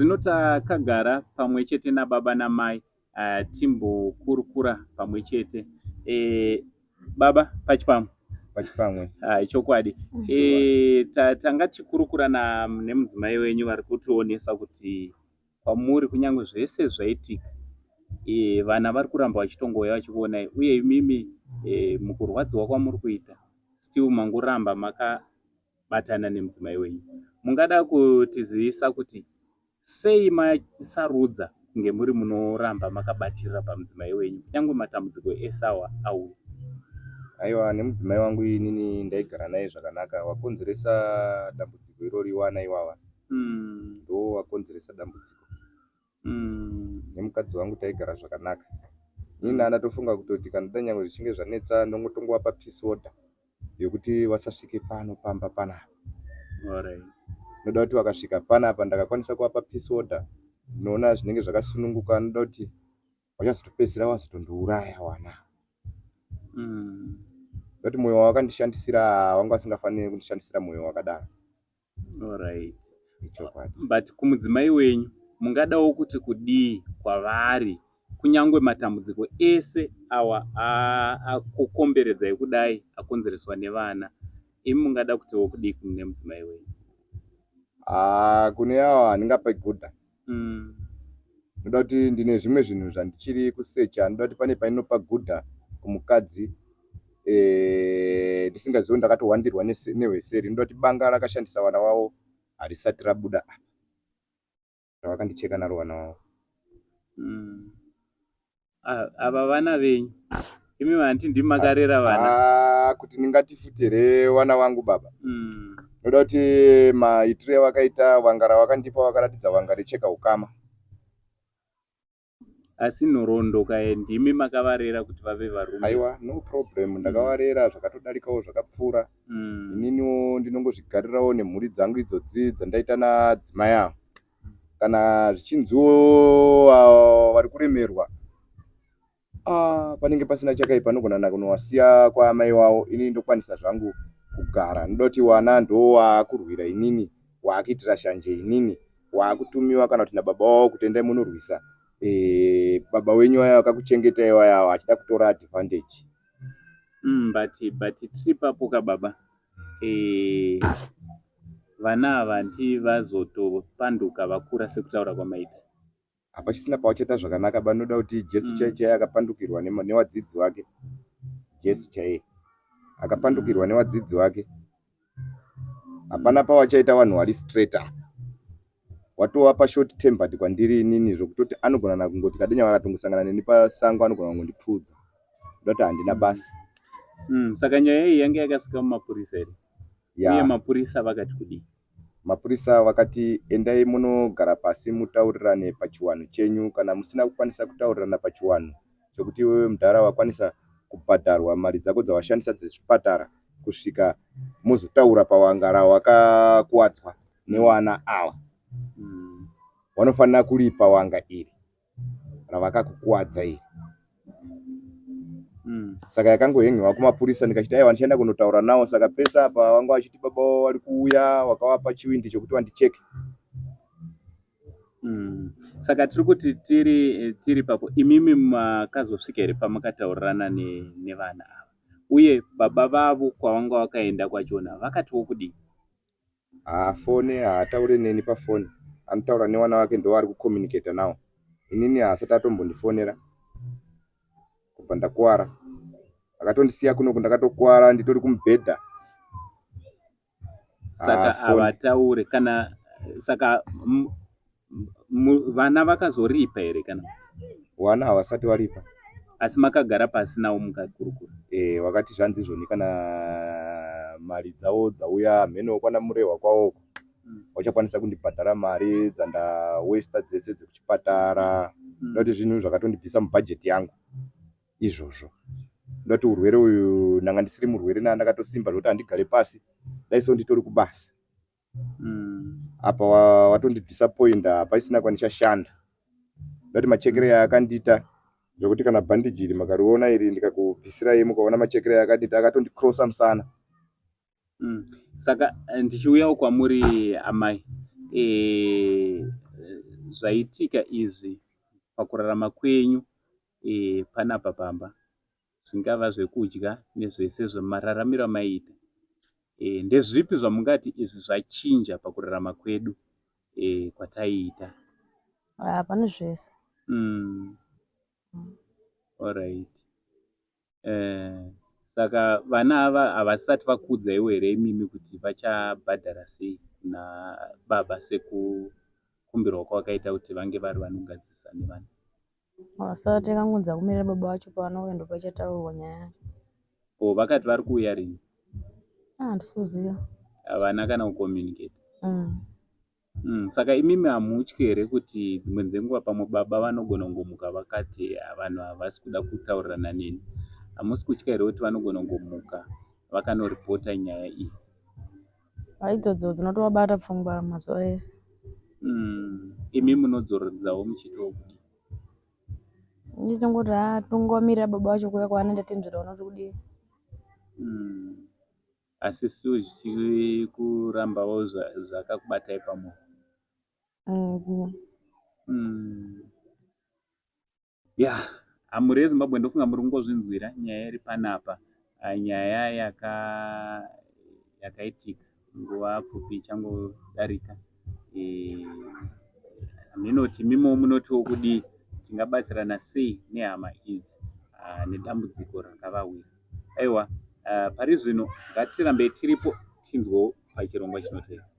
Zvino takagara pamwe chete nababa namai timbokurukura pamwe chete. Baba pachipamwe. Pachipamwe. Chokwadi. Tanga tichikurukura nemudzimai wenyu vari kutionesa kuti kwamuri kunyange zvese zvaitika vana vari kuramba vachitongouya vachikuonai uye imimi mukurwadziwa kwamuri kuita still mangoramba makabatana nemudzimai wenyu. Mungada kutizivisa kuti sei masarudza kunge muri munoramba makabatirira pamudzimai wenyu kunyange matambudziko ese awa auya? Aiwa, nemudzimai wangu inini ndaigara naye zvakanaka. Wakonzeresa dambudziko irori wana iwawa. Ndo wakonzeresa dambudziko. Nemukadzi wangu taigara zvakanaka. Inini ndatofunga kutoti kana dai nyangwe zvichinge zvanetsa ndongotongovapa peace order yekuti vasasvike pano pamba panapa. Ndoda kuti vakasvika panapa ndakakwanisa kuvapa peace order, ndinoona zvinenge zvakasununguka. Ndoda kuti vachazotopedzisira vazotondiuraya wana. Ndoda kuti mwoyo wavakandishandisira wanga vasingafaniri kundishandisira mwoyo wakadaro. Alright. Ichokwadi. But kumudzimai wenyu mungadawo kuti kudii kwavari kunyange matambudziko ese awa akukomberedzai kudai akonzereswa nevana, imi mungada kutiwo kudii kune mudzimai wenyu? Ah, kune awa handingape gudha. Ndoda kuti ndine zvimwe zvinhu zvandichiri kusecha. Ndoda kuti pane painopa gudha kumukadzi ndisingazivi ndakatowandirwa nehweseri. Ndoda kuti banga rakashandisa vana vavo harisati rabuda apa ravakandicheka naro vana vavo. Ava vana venyu imi vanti ndimi makarera vana? Ah, kuti ndingati futi here vana vangu baba? Ndoda kuti maitiro avakaita, vanga ravakandipa, vakaratidza vanga recheka ukama. Asi nhoroondo kaye ndimi makavarera kuti vave varume? Aiwa, no problem, ndakavarera zvakatodarikawo zvakapfuura. Ininiwo ndinongozvigarirawo nemhuri dzangu idzodzi dzandaita nadzimai avo. Kana zvichinziwo vari kuremerwa, panenge pasina chakaipa, anogona kunovasiya kwaamai wavo, inini ndokwanisa zvangu kugara. Ndoda kuti wana ndo waakurwira inini, waakuitira shanje inini, waakutumiwa kana kuti nababa wavo kuti endai munorwisa baba wenyu vaya vakakuchengetai vaya vachida kutora advantage. But tiri papo ka baba, vana ava handi vazotopanduka vakura sekutaura kwamaita? Hapachisina pavachaita zvakanaka ba. Ndoda kuti Jesu chaiye chaiye akapandukirwa nevadzidzi vake. Jesu chaiye akapandukirwa nevadzidzi vake. Hapana pavachaita vanhu vari straight apa. Watova short tempered kwandiri inini zvokutoti anogona nakungoti kadenya vakatongosangana neni pasango anogona kungondipfuudza. Ndoda kuti handina basa. Saka nyaya iyi yange yakasvika mumapurisa here? Ya. Uye mapurisa vakati kudii? Mapurisa vakati endai munogara pasi mutaurirane pachiwanhu chenyu. Kana musina kukwanisa kutaurirana pachiwanhu chekuti iwewe mudhara wakwanisa kubhadharwa mari dzako dzawashandisa dzechipatara kusvika mozotaura pawanga rawakakuwadzwa newana ava, vanofanira kuripa wanga iri ravakakukuwadza iri. Saka yakangohengewa kumapurisa, ndikachiti aiwa ndichaenda kunotaura nawo. Saka pese apa vanga vachiti baba vavo vari kuuya, wakavapa chiwindi chokuti vandicheke. Saka tiri kuti tiri papo, imimi makazosvika here pamakataurirana nevana ava, uye baba vavo kwavanga vakaenda kwachona vakatiwo kudii? Haafone, haataure neni pafoni, anotaura nevana vake, ndo vari kucommunicata nawo. Inini haasati atombondifonera kubva ndakuwara. Akatondisiya kunoku ndakatokuwara nditori kumubhedha. Saka havataure kana. Saka vana vakazoripa here kana? Vana havasati varipa. Asi makagara pasi navo mukakurukura? Wakati zvanzi izvoni kana mari dzavo dzauya mheno kwana Murehwa kwavoko vachakwanisa kundibhadhara mari dzandawesta dzese dzekuchipatara. Ndoti zvinhu zvakatondibvisa mubhajeti yangu izvozvo. Ndoti urwere uyu ndanga ndisiri murwere, naa ndakatosimba zvekuti handigare pasi, dai so nditori kubasa. Apa watondidisappointa, hapaisina kwandichashanda. Ndati machekere yaakandiita zvekuti kana bhandiji iri makariona iri ndikakubvisirai mukaona machekere yaakandita, akatondikrosa musana. Saka ndichiuyawo kwamuri amai, Zvaitika izvi pakurarama kwenyu e, panapa pamba zvingava zvekudya nezvese zvemararamiro amaiita e, ndezvipi zvamungati izvi zvachinja pakurarama kwedu e, kwataiita? Ah, pane zvese. Alright. Eh, saka vana ava havasati vakuudzaiwo here imimi kuti vachabhadhara sei kuna baba sekukumbirwa kwavakaita kuti vange vari vanogadzirisa nevana? Vasati kangunza kumirira baba vacho pavanouya ndopachataurwa nyaya yacho. O vakati vari kuuya rini? Ah, handisi kuziva. Havana kana kucommunicate. Saka imimi hamutyi here kuti dzimwe dzenguva pamwe baba vanogona kungomuka vakati ah, vanhu havasi kuda kutaurirana neni? Hamusi kutya here kuti vanogona kungomuka vakanoripota nyaya iyi? Haidzodzo dzinotovabata pfungwa mazuva ese. Imi munodzorodzawo muchitiwo kudii? Ndinongoti haa tongomirira baba vacho kuuya kwaanoenda tinzwe vanoti kudii. Asi still zvichiri kurambawo zvakakubatai pamoyo? Ya, mhuri yeZimbabwe ndofunga muri kungozvinzwira nyaya iri panapa. Ah, nyaya yaka yakaitika nguva pfupi ichangodarika. Eh, hameno kuti mimo munotiwo kudii, tingabatsirana sei nehama idzi ah, nedambudziko rakavawira. Aiwa, pari zvino ngatirambei tiripo tinzwewo pachirongwa chinotevera.